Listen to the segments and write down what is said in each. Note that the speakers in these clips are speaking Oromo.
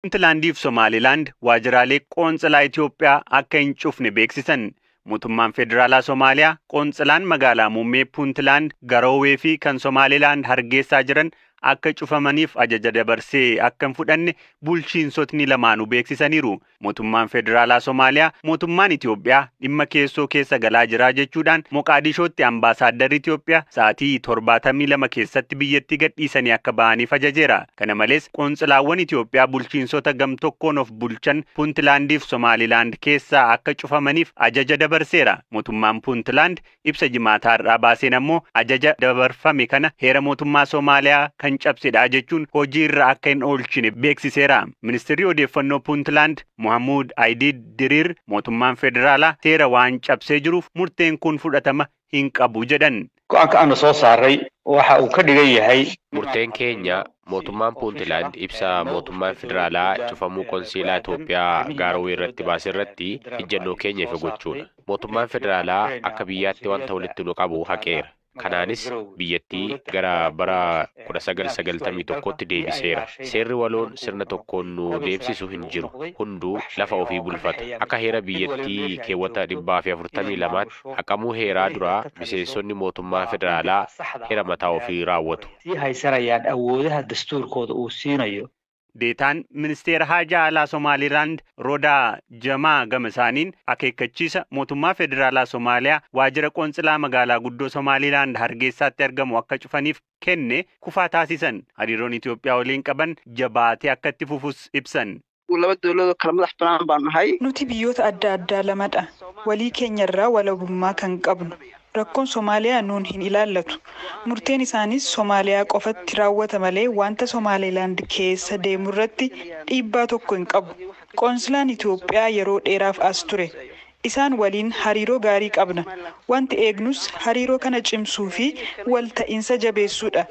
Puuntlaandiif Somaalilaand waajjiraalee qoonsilaa Itoophiyaa akka hin cufne beeksisan. Mootummaan Federaalaa Somaaliyaa qoonsilaan magaalaa muummee Puuntlaand Garoowee fi kan Somaalilaand Hargeysaa jiran akka cufamaniif ajaja dabarsee akka hin fudhanne bulchiinsotni lamaanuu beeksisaniiru. Mootummaan Federaalaa Somaaliyaa mootummaan Itoophiyaa dhimma keessoo keessa galaa jira jechuudhaan Moqaadishootti ambaasaaddarri Itoophiyaa sa'aatii 72 keessatti biyyattii gadhiisanii akka ba'aniif ajajeera. Kana malees qoonsilaawwan Itoophiyaa bulchiinsota gamtokkoon of bulchan Puuntlaandiif Somaalilaand keessaa akka cufamaniif ajaja dabarseera. Mootummaan Puuntlaand ibsa jimaataa irraa baaseen ammoo ajaja dabarfame kana heera mootummaa Somaaliyaa kan cabsedha jechuun hojii irra akka hin oolchine beeksiseera. Ministeerri odeeffannoo Puuntlaand Mohamuud Aydid Diriir mootummaan federaalaa seera waan cabsee jiruuf murteen kun fudhatama hin qabu jedhan. Go'aanka aanu soo saaray waxa uu ka dhigan yahay Murteen keenya mootummaan Puuntlaand ibsa mootummaan federaalaa cufamuu konsiilaa Itoophiyaa Gaarowee irratti baase irratti ejjennoo keenya ifa gochuudha. Mootummaan federaalaa akka biyyaatti wanta walitti nu qabu haqeera. Kanaanis biyyattii gara bara 1991tti deebiseera. Seerri waloon sirna tokkoon nu deemsisu hin jiru. Hunduu lafa ofii bulfata. Akka heera biyyattii keewwata 142tti haqamuu heeraa duraa miseensonni mootummaa federaalaa heera mataa ofii raawwatu. Sii haysanayaan awoodaha dastuurkooda uu siinayo. Deetaan ministeera haajaa alaa Somaalilaand Rodaa Jamaa gama isaaniin akeekkachiisa mootummaa federaalaa Somaaliyaa waajjira qoonsilaa magaalaa guddoo Somaalilaand Hargeysaatti argamu akka cufaniif kenne kufaa taasisan. Hariiroon Itoophiyaa waliin qaban jabaatee akka itti fufus ibsan. Laba dowladood kala madax banaan baan nahay. Nuti biyyoota adda addaa lamadha. Walii keenyarraa walabummaa kan qabnu. Rakkoon Somaaliyaa nuun hin ilaallatu. Murteen isaanis Somaaliyaa qofatti raawwata malee wanta Somaalilaand keessa deemu irratti dhiibbaa tokko hin qabu. Qoonsilaan Itoophiyaa yeroo dheeraaf as ture. Isaan waliin hariiroo gaarii qabna. Wanti eegnus hariiroo kana cimsuu fi walta'iinsa jabeessuudha.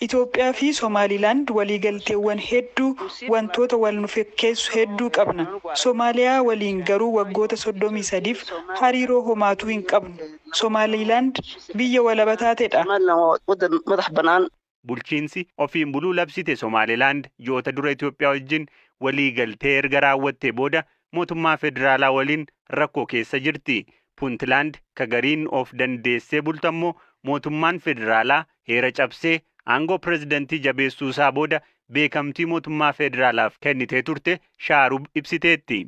Itoophiyaa fi Somaalilaand waliigalteewwan hedduu, wantoota wal nu fakkeessu hedduu qabna. Somaaliyaa waliin garuu waggoota 33f hariiroo homaatuu hin qabnu. Somaalilaand biyya walaba taateedha. Somaliland waa wadan madax banaan. Bulchiinsi ofiin buluu labsite Somaalilaand ji'oota dura Itoophiyaa wajjin waliigaltee erga raawwattee booda mootummaa federaalaa waliin rakkoo keessa jirti. Puuntlaand ka gariin of dandeessee bultu ammoo mootummaan federaalaa heera cabsee aangoo pirezidantii jabeessuu isaa booda beekamtii mootummaa federaalaaf kennitee turte shaaruu ibsiteetti.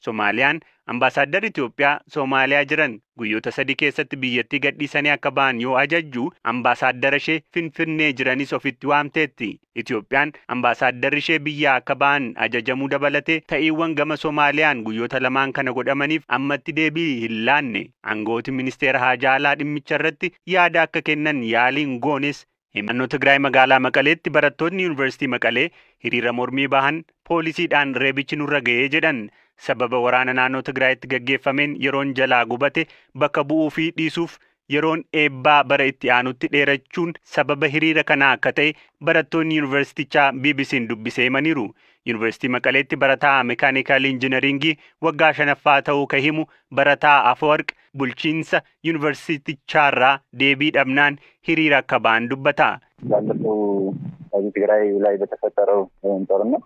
Somaaliyaan ambaasaaddarri Itoophiyaa Somaaliyaa jiran guyyoota 3 keessatti biyyattii gadhiisanii akka ba'an yoo ajajju, ambaasaadara ishee Finfinnee jiranis ofitti waamteetti. Itoophiyaan ambaasaaddarri ishee biyyaa akka ba'an ajajamuu dabalatee ta'iiwwan gama Somaaliyaan guyyoota lamaan kana godhamaniif ammatti deebii hin laanne. Aangooti ministeera haajaa alaa dhimmicha irratti yaada akka kennan yaaliin goones. Naannoo Tigraay magaalaa Maqaleetti barattoonni Yuunivarsiitii Maqalee hiriira mormii bahan poolisiidhaan reebichi nurra ga'ee jedhan. Sababa waraana naannoo Tigraayitti gaggeeffameen yeroon jalaa gubate bakka bu'uu fi dhiisuuf yeroon eebbaa bara itti aanutti dheerachuun sababa hiriira kanaa akka ta'e barattoonni yuunivarsiitichaa BBC'n dubbisee himaniiru. Yuunivarsiitii Maqaleetti barataa meekaanikaal injinaringii waggaa shanaffaa ta'uu kan himu barataa Afawarq bulchiinsa yuunivarsiitichaarraa deebii dhabnaan hiriira akka ba'an dubbata. ባለፈው በዚህ ትግራይ ላይ በተፈጠረው ጦርነት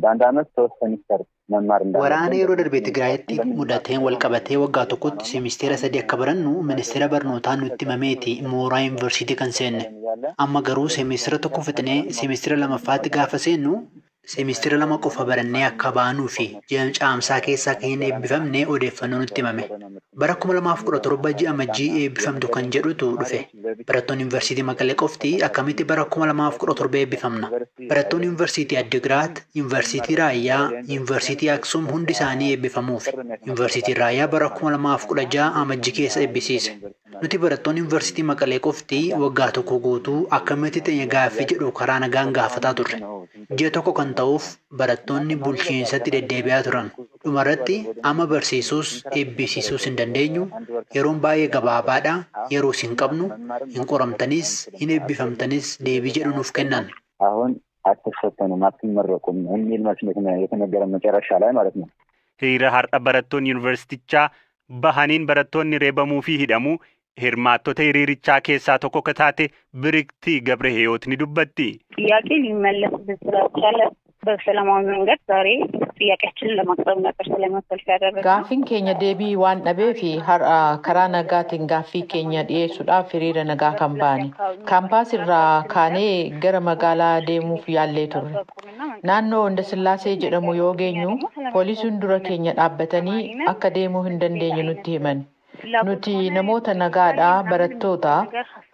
በአንድ አመት 3 ሴሚስተር መማር እንዳለብን Waraana yeroo darbe Tigraayitti mudateen wal qabatee waggaa tokkotti seemisteera 3 akka barannu ministeera barnootaa nutti himameeti mooraa yuunivarsiitii kan seenne. Amma garuu seemisteera tokko fixnee seemisteera lamaffaatti gaafa seennu seemisteera 2 qofa barannee akka baanuu fi ji'a caamsaa keessaa akka hin eebbifamne odeeffannoo nutti himame. Bara 2017 ji'a Majjii eebbifamtu kan jedhutu dhufe. Barattoonni yuunivarsiitii Maqalee qofti akkamitti bara 2017 eebbifamna? Barattoonni yuunivarsiitii Addigiraat, yuunivarsiitii Raayyaa, yuunivarsiitii Aksuum hundi isaanii eebbifamuufi. Yuunivarsiitiin Raayyaa bara 2016 Amajjii keessa eebbisiise. Nuti barattoonni yuunivarsiitii Maqalee qofti waggaa tokko guutuu akkamitti ta'e gaaffii jedhu karaa nagaan gaafataa turre. Ji'a tokko kan ta'uuf barattoonni bulchiinsatti deddeebi'aa turan. Dhumarratti amma barsiisuus eebbisiisuus hin dandeenyu. Yeroon baay'ee gabaabaadha. Yeroo hin qabnu, hin qoramtanis, hin eebbifamtanis deebii jedhu nuuf kennan. አሁን አትፈተኑም፣ አትመረቁም የሚል መልስ የተነገረ መጨረሻ ላይ ማለት ነው። Hiriira har'a barattoonni yuunivarsiitichaa bahaniin barattoonni reebamuu fi hidhamuu hirmaattota hiriirichaa keessaa tokko akka taate Biriktii Gabrehiyoot ni dubbatti. ጥያቄ ሊመለስልን ስላልቻለ በሰላማዊ መንገድ ዛሬ ጥያቄያችንን ለማቅረብ ነበር ሰላማዊ ሰልፍ ያደረግነው። Gaaffiin keenya deebii waan dhabeef har'a karaa nagaatiin gaaffii keenya dhiyeessuudhaaf hiriira nagaa kan baane. Kaampaas irraa kaanee gara magaalaa deemuuf yaallee turre. Naannoo Indasillaasee jedhamu yoo geenyu poolisiin dura keenya dhaabbatanii akka deemuu hin dandeenye nutti himan. Nuti namoota nagaadhaa, barattoota,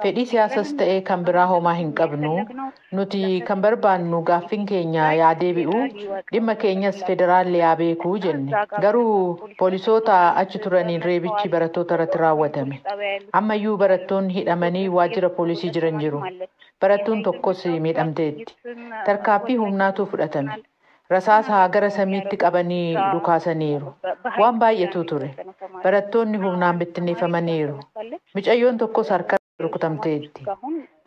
fedhii siyaasas ta'ee kan biraa homaa hin qabnu. Nuti kan barbaannu gaaffiin keenya yaa deebi'u, dhimma keenyas federaalli yaa beekuu jenne. Garuu poolisoota achi turaniin reebichi barattoota irratti raawwatame. Ammayyuu barattoonni hidhamanii waajjira poolisii jiran jiru. Barattuun tokkos miidhamteetti. Tarkaaffii humnaatu fudhatame. Rasaasa gara samiitti qabanii dhukaasaniiru. Waan baay'eetu ture. Barattoonni humnaan bittinneeffamaniiru. Mucayyoon tokkos harka rukutamteetti.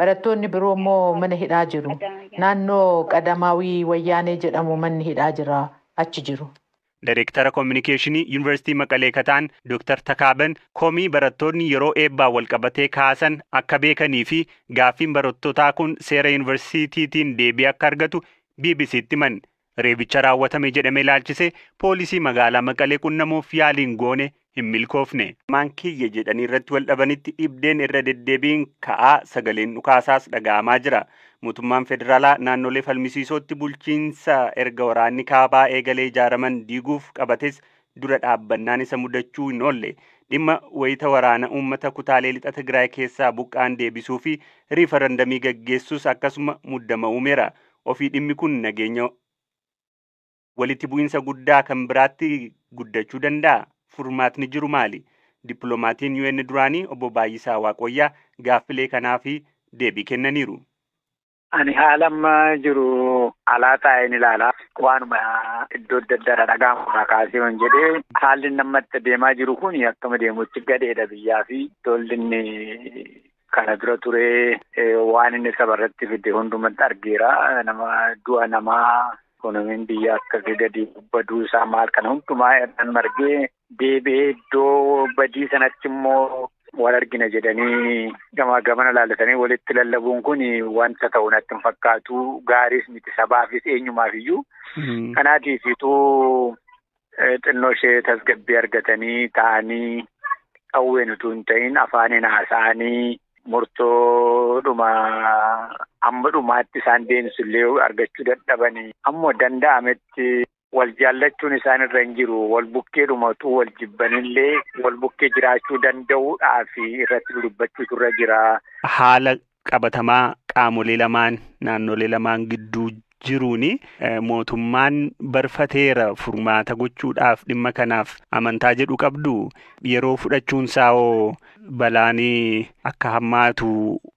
Barattoonni biroo immoo mana hidhaa jiru. Naannoo Qadamaawii Wayyaanee jedhamu manni hidhaa jira. Achi jiru. Dareektara Kominikeeshinii Yuunivarsiitii Maqalee Kataan Dr. Takaaban komii barattoonni yeroo eebbaa walqabatee kaasan akka beekanii fi gaaffiin barattootaa kun seera yuunivarsiitiitiin deebii akka argatu BBCtti himan. Reebicha raawwatame jedhamee ilaalchise poolisii magaalaa Maqalee qunnamuuf yaaliin goone hin milkoofne. Maan kiyya jedhanii irratti wal dhabanitti dhibdeen irra deddeebiin ka'aa sagaleen dhukaasaas dhaga'amaa jira. Mootummaan federaalaa naannolee falmisiisootti bulchiinsa erga waraanni kaabaa eegalee ijaaraman diiguuf qabates dura dhaabbannaan isa mudachuu hin oolle. Dhimma wayita waraana uummata kutaalee lixa Tigraay keessaa buqqaan deebisuu fi riifarandamii gaggeessuus akkasuma muddama uumeera. Ofii dhimmi kun nageenya walitti bu'iinsa guddaa kan biraatti guddachuu danda'a. Furmaatni jiru maali? Dippiloomatiin UN duraanii obbo Baay'isaa Waaqoyyaa gaaffilee kanaaf deebii kennaniiru. Ani haala amma jiru alaa taa'een ilaala. Waanuma iddoo adda addaa dhaga'amu kaasee waan jedhee haalli namatti deemaa jiru kun akkama deemutti gadheedha biyyaa fi tolli inni kana dura turee waan inni sabarratti fide hundumatti argeera. Nama du'a namaa Ikoonomiin biyya akka gadi baduu isaa maal kana hundumaa irraan margee deebi'ee iddoo badii sanatti immoo wal argina jedhanii gamaa gamana laallatanii walitti lallabuun kun wanta ta'u natti hin fakkaatu. Gaariis miti sabaafis eenyumaaf iyyuu. Kanaatiif ituu xinnoo ishee tasgabbii argatanii taa'anii qawween utuu hin ta'in afaaniin haasa'anii murtoodhuma amma dhumaatti isaan deemsu illee argachuu dadhabanii ammoo danda'ametti wal jaallachuun isaan irra hin jiru. Wal bukkeedhuma utuu wal jibbanillee wal bukkee jiraachuu danda'uudhaaf irratti dubbachuutu irra jira. Haala qabatamaa qaamolee lamaan naannolee lamaan gidduu jiruuni mootummaan barfateera furmaata gochuudhaaf dhimma kanaaf amantaa jedhu qabdu yeroo fudhachuun saa'oo balaan akka hammaatu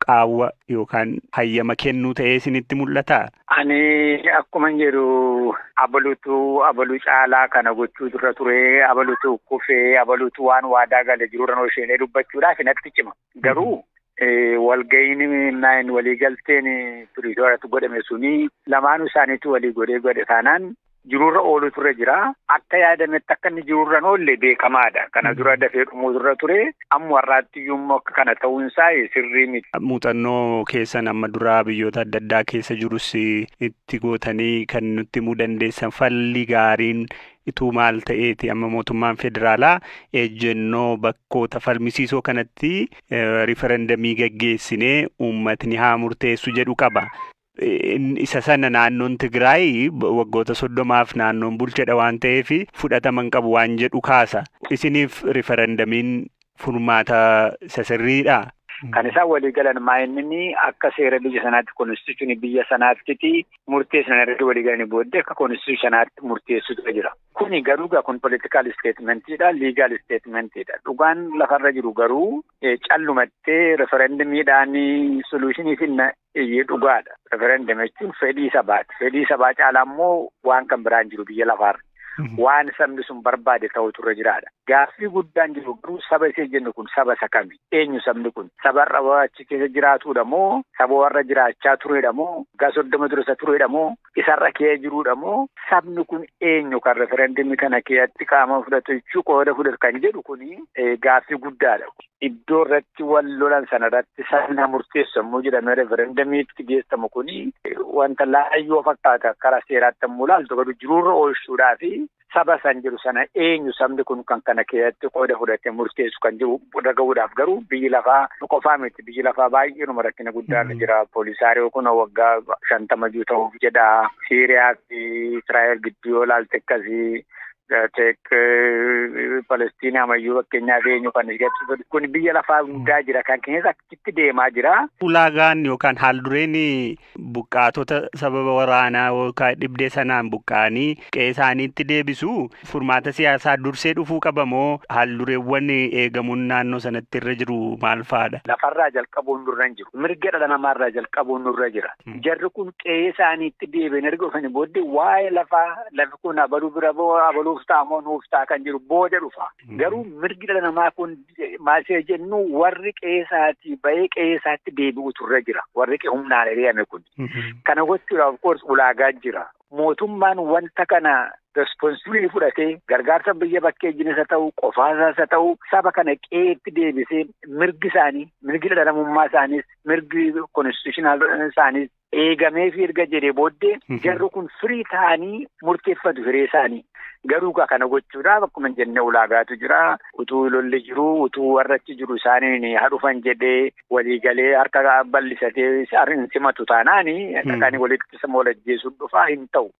qaawwa yookaan hayyama kennuu ta'ee isinitti mul'ata? Ani akkuma jedhu abaluutu abaluu caalaa kana gochuutu irra ture, abaluutu kufee, abaluutu waan waadaa galee jiru irra isheenee dubbachuudhaaf natti cima. Garuu walga'iin waliigalteen Piriitooriyaatti godhame suni lamaanuu isaaniitu walii godhee godhe taanaan jiruurra oolutu irra jira. Akka yaadametti akka inni jiruurra hin oolle beekamaadha. Kana dura dafee dhumuutu irra ture. Amma warraatti iyyuu immoo akka kana ta'uun isaa sirrii miti. Muuxannoo keessan amma duraa biyyoota adda addaa keessa jirus itti gootanii kan nutti himuu dandeessan falli gaariin ituu maal ta'eeti amma mootummaan federaalaa ejjennoo bakkoota falmisiisoo kanatti riifarandamii gaggeessinee uummatni haa murteessu jedhu qaba. Isa sana naannoon Tigraay waggoota 30 naannoon bulchedha waan ta'eef fudhataman qabu waan jedhu kaasa. Isiniif riifarandamiin furmaata isa sirriidha? Kan isaan walii galan maa'inni akka seera biyya sanaatti konstituushinii biyya sanaatti murtee sana irratti walii galanii booddee akka konstituushinii sanaatti murteessutu jira. Kuni garuu kun politikaal isteetmentiidha, liigaal isteetmentiidha. Dhugaan lafarra jiru garuu callumattee referendamiidhaan soluushinii finna iyyee dhugaadha. Referendam jechuun fedhii sabaati. Fedhii sabaa caalaa immoo waan kan biraan jiru biyya lafaarra. Waan sabni sun barbaade ta'utu irra jiraadha. Gaaffii guddaan jiru garuu saba isee jennu kun saba isa kami? Eenyu sabni kun? Saba har'a achi keessa jiraatudha moo? Saba warra jiraachaa turedha moo? Waggaa 30 dura isa turedha moo? Isarra kee jirudha moo? Sabni kun eenyu kan referendumii kana keessatti qaama fudhatu jechuu qooda fudhatu kan jedhu kuni gaaffii guddaadha. Iddoo irratti wal lolan sana irratti sabna murteessu yommuu jedhamee referendumiitti geessamu kuni wanta laayyoo fakkaata karaa seeraatti yommuu ilaaltu garuu jiruurra oolchuudhaa fi saba san jiru sana eenyu sabni kun kan kana keessatti qooda fudhatee murteessu kan jiru dhagahuudhaaf garuu biyyi lafaa qofaa miti. Biyyi lafaa baay'eenuma rakkina guddaarra jira. Poolisaariyoo kun waggaa 50 jiru ta'uuf jedha. Siiriyaa fi Israa'el gidduu yoo ilaalte akkasii. Teek Palestiinaa ammayyuu fakkeenyaaf eenyu kan kun biyya lafaa hundaa jira kan keessa achitti deemaa jira. Ulaagaan yookaan haaldureen buqqaatota sababa waraanaa yookaan dhibdee sanaan buqqa'anii qe'ee isaaniitti deebisu furmaata siyaasaa dursee dhufuu qaba moo haaldureewwan eegamuun naannoo sanatti irra jiru maal fa'aadha? Lafarraa jalqabuun nurra hin jiru. Mirga dhala namaarraa jalqabuun nurra jira. Jarri kun qe'ee isaaniitti deebiin erga dhufanii booddee waa'ee lafaa lafi kun abaluu bira abaluuf ta'amoo nuuf ta'a kan jiru booda dhufa. Garuu mirgi dhala namaa kun maal jennu warri qe'ee isaatii bahee qe'ee isaatti deebi'utu irra jira. Warri humnaan hiriirame kun. Kana gochuudhaaf of course ulaagaa jira. Mootummaan wanta kana responsibilii fudhatee gargaarsa biyya bakkee jinis haa ta'u qofaasaas haa ta'u saba kana qe'eetti deebisee mirgi isaanii mirgi dhala namummaa isaaniis mirgi konstitushinaal isaaniis eegamee fi erga jedhee booddee jarri kun firii ta'anii murteeffatu hiree isaanii. Garuu kana gochuudhaaf akkuma jenne ulaagaatu jira. Utuu lolli jiru, utuu warra achi jiru isaaniin hadhufan jedhee waliigalee harka bal'isatee hin simatu taanaani dhaqanii walitti sama wal ajjeesuun dhufaa hin ta'u.